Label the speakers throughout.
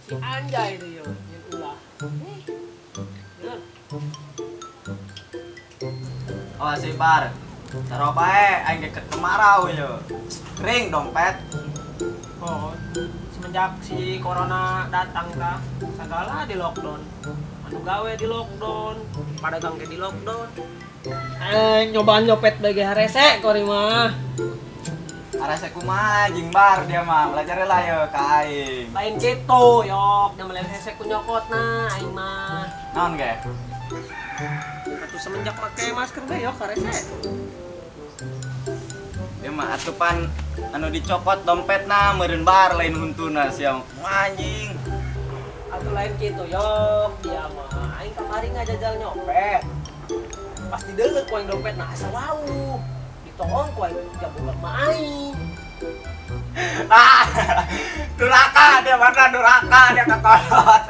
Speaker 1: Si anjay itu yo, nyen ulah. Bener.
Speaker 2: Oh si Bar, sarua bae aing ge kemarau yo. Kering dompet.
Speaker 1: Oh, semenjak si corona datang kah, segala di lockdown. Anu gawe di lockdown, pedagang ge di lockdown. Nyobaan nyopet bagi harese kori mah.
Speaker 2: Harese kumaha jeung Bar dia mah, belajar lah yo ka aing.
Speaker 1: Lain kitu yok, da melen hese ku nyokotna aing mah.
Speaker 2: Naon ge?
Speaker 1: Atuh semenjak make masker ge yok harese.
Speaker 2: Dia mah atupan anu dicokot dompetna meureun Bar lain huntuna sia anjing.
Speaker 1: Atuh lain kitu yok dia mah. Aing kamari ngajajal nyopet. Pasti deuleuh ku aing dompetna asa wau. Ditoong ku aing jabulan mah aing.
Speaker 2: Ah, duraka dia mana duraka dia kakolot.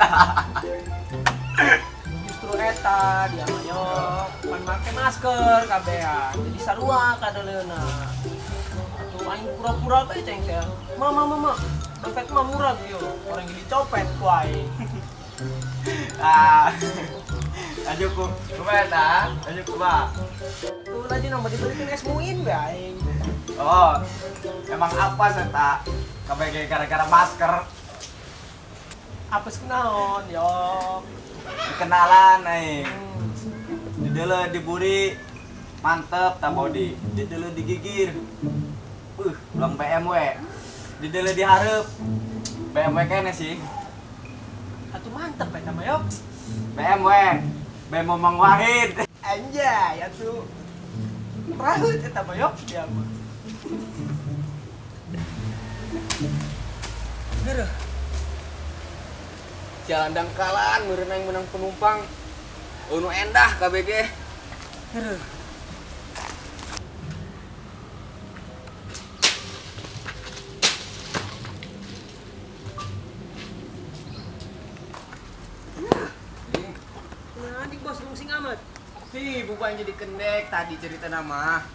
Speaker 1: Justru eta dia mah yok pan make masker kabehan. Jadi sarua kadeuleuna. Atuh aing pura-pura teh ceng teh. Mama mama, dompet mah murah yo. Orang jadi copet ku aing.
Speaker 2: Ah. Lanjut ku, kumaha eta? Lanjut kumaha?
Speaker 1: Tuh lanjut nambah dibelikin es muin be aing.
Speaker 2: Oh, emang apa eta? Kabeh gara-gara masker.
Speaker 1: Apes kunaon, yok.
Speaker 2: Kenalan aing. Dideuleu diburi mantep ta body. Dideuleu digigir. Ulang BMW. Dideuleu dihareup. BMW kene sih.
Speaker 1: Atuh mantep eta mah yok.
Speaker 2: BMW. BMW Mang Wahid.
Speaker 1: Anjay, atuh. Raheut eta mah yok dia mah.
Speaker 3: Geureuh. Jalan dangkalan meureun aing menang penumpang. Nu endah KBG. Geureuh.
Speaker 1: Nah, anjing bos rungsing amat.
Speaker 3: Hi, bukan jadi kendek tadi cerita nama.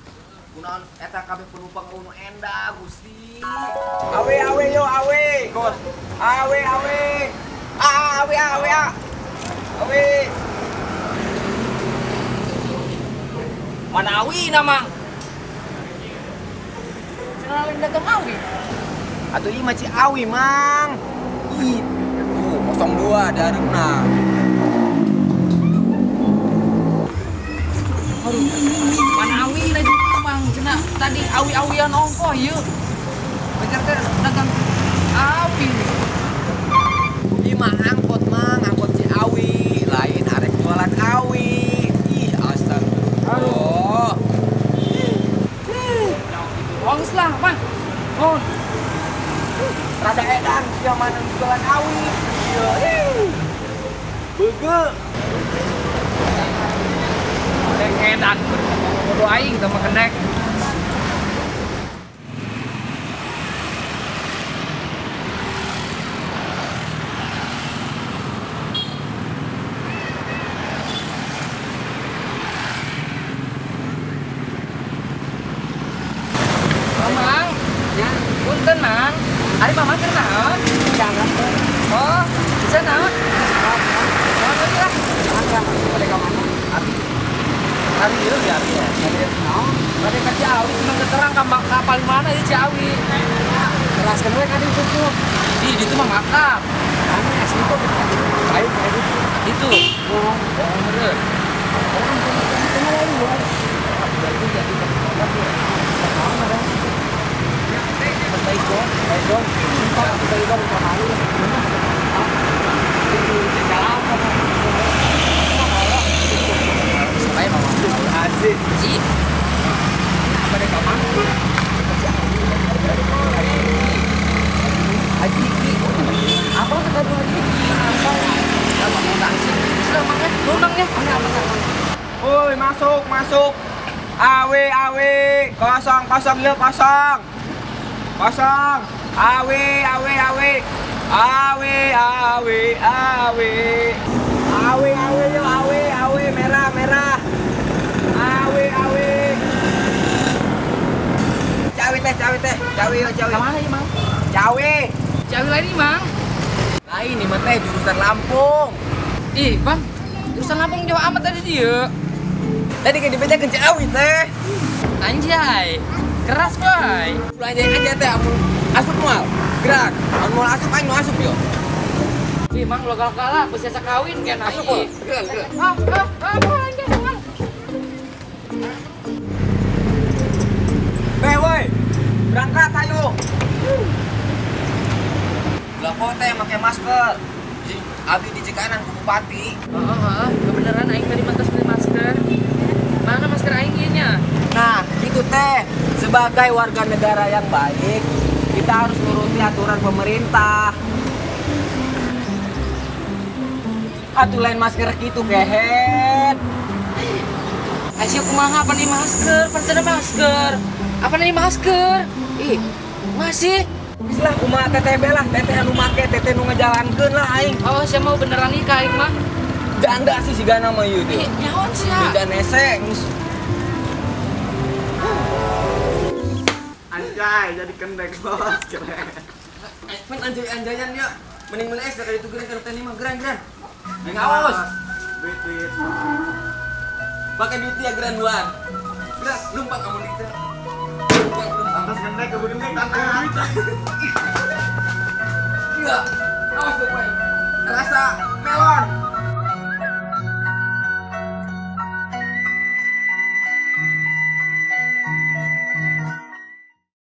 Speaker 3: Kunaon eta kabeh penumpang nu endah Gusti.
Speaker 2: Awe awe yo awe. Gor. Awe awe. Awe awe awe.
Speaker 3: Mana awi nama?
Speaker 1: Cenah lain dagang awi.
Speaker 3: Atuh ieu mah Ciawi, Mang. Ih, tuh 02 dareuna.
Speaker 4: Mana awi lagi Mang, cenah tadi awi-awian ongkoh ieu. Bener teh dagang awi.
Speaker 3: Ieu mah angkot Mang, angkot Ciawi, lain arek jualan awi. Ih, astagfirullah.
Speaker 4: Ongos lah, Mang. Oh.
Speaker 3: Rada edan sia mana jualan awi. Ieu. Beugeut.
Speaker 4: Edan bodoh aing teh mah kendek. Mamang, ya, punten Mang. Ari Mamang keur naon?
Speaker 1: Jangan.
Speaker 4: Oh, bisa naon? Naon tadi lah.
Speaker 3: Bade ka mana? Ari ieu ya, ari ya. Bade naon?
Speaker 4: Bade ka Ciawi cenah terang ka kapal mana ieu Ciawi.
Speaker 3: Jelaskeun we ka ditu tuh.
Speaker 4: Di ditu mah makam.
Speaker 3: Anu es itu ayo ka ditu.
Speaker 4: Itu.
Speaker 3: Oh,
Speaker 4: meureun.
Speaker 3: Woi, masuk, masuk. Awe, awe, kosong, kosong, ya kosong. Kosong. Awe, awe, awe. Awe, awe, awe. Awe, awe, yo, awe, awe, merah, merah. Awe, awe. Cawe teh, cawe teh. Cawe yo, cawe.
Speaker 4: Kamana ieu, Mang?
Speaker 3: Cawe.
Speaker 4: Cawe lain ieu, Mang.
Speaker 3: Lain nih mah teh jurusan Lampung.
Speaker 4: Ih, Bang. Jurusan Lampung jauh amat tadi dia.
Speaker 3: Tadi kayak dibejakeun Ciawi teh.
Speaker 4: Anjay. Keras, boy.
Speaker 3: Ulah anjay aja teh amun asup moal. Gerak. Amun moal asup aing nu asup yo.
Speaker 4: Ih, Mang lo galak-galak geus biasa kawin kan
Speaker 3: Asup moal. Gerak, gerak.
Speaker 4: Ah, ah, ah, anjay, Mang.
Speaker 3: Beh, woi. Berangkat ayo. Lah kok teh make masker. Abdi dicekanan ku bupati.
Speaker 4: Heeh, heeh, kebenaran aing tadi mantas beli masker. Mana masker aing ieu nya?
Speaker 3: Nah, gitu teh. Sebagai warga negara yang baik, kita harus nuruti aturan pemerintah. Atuh lain masker gitu kehet.
Speaker 4: Asyik kumaha apa nih masker? Percaya masker. Apa nih masker? Ih, masih.
Speaker 3: Geus lah kumaha teteh be lah, teteh anu make, teteh nu ngejalankeun lah aing.
Speaker 4: Oh, saya mau beneran nikah aing mah.
Speaker 3: Janda sih sigana mah ieu teh.
Speaker 4: Ih, nyaon sia.
Speaker 3: Beda nese geus.
Speaker 2: Anjay, jadi kendek bos. Keren.
Speaker 3: Men anjay-anjayan ya. Mending meuli es dari itu geuning ka teh mah geran-geran. Aing awas.
Speaker 2: Duit duit.
Speaker 3: Pakai duit dia geran duan. Gerak, lumpang kamu nih. Lumpang, lumpang.
Speaker 2: Atas gendek, kebun gendek, tanpa duit.
Speaker 3: Iya. Awas tuh, Boy. Rasa melon.